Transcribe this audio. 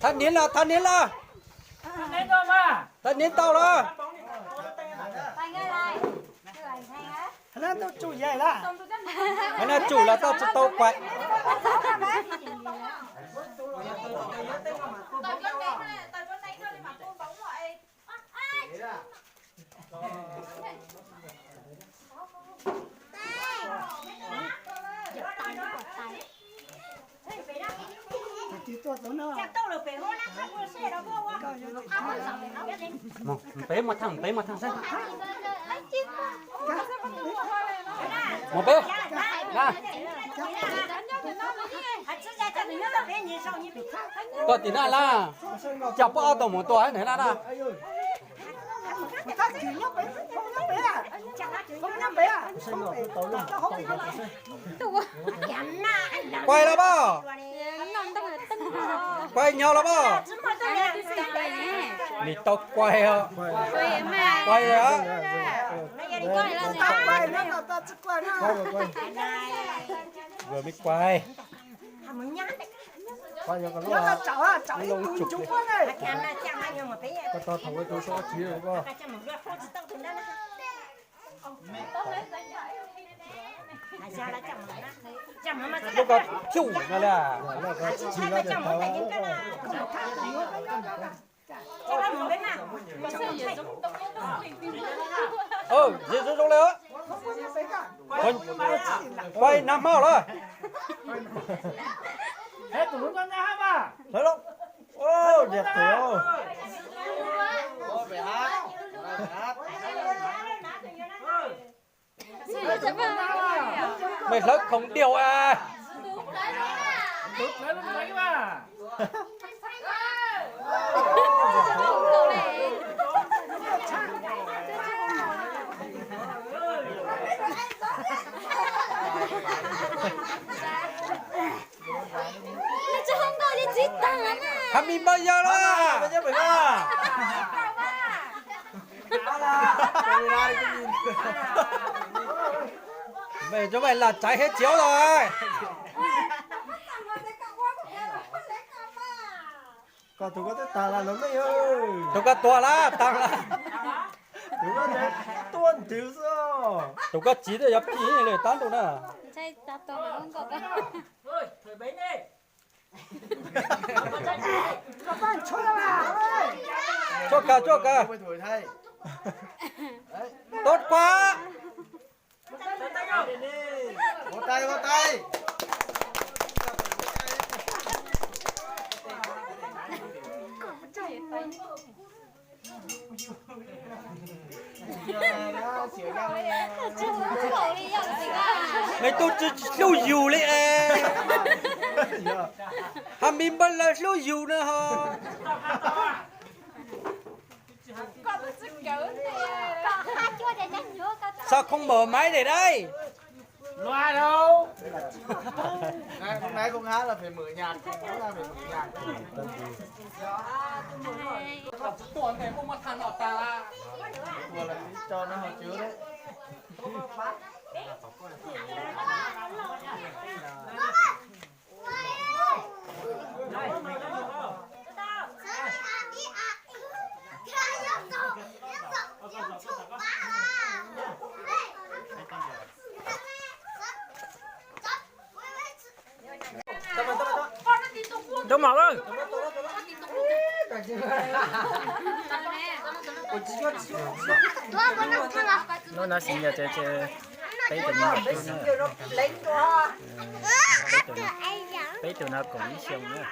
Thab niv los, thab niv los. Thab niv tau los. Hab nab tsum los tau tsis tau kuais. Peb mus thaj, peb mus thaj xwb. Mus peb na. Tuaj tim na laj, cas puab ob tug mus tuaj na na na. Kuaig los pab? Kuaig nyob los pab? Nim tau kuaig os. Kuaig os. Kuaig, kuaig. Koj tog thaum ua tus sab tsi koj. Lub ko pheej no li. Zis zoo zoo li. Kuaig nag hmab lawm. Mej hlawv khoom diaum a. Happy birthday los. Mej cov mej lam tsaiv hib txiav los. Koj tus koj twb taag lawm los mej. Tus koj tuag lawm, taag lawm. Tus koj tuag ntws xwb. Tus koj txiv twb yog phim li tab ntuj na. Tshuab kawg, tshuab kawg. Tod kuav. Mej tub tsi hlub yus li es. Happy birthday hlub yus na ho. Sao không mở máy để đây? Loa đâu? Không, nãy không hát là phải mở nhạc, không hát là phải mở nhạc. Tuaj ntej muaj muab thaj no tag. Ua lawv tsis tso no hauv tsev lawm. Rau mom lawm. Hnub no xis nyas ces peb tus no, peb tus no koom ib xyoos na.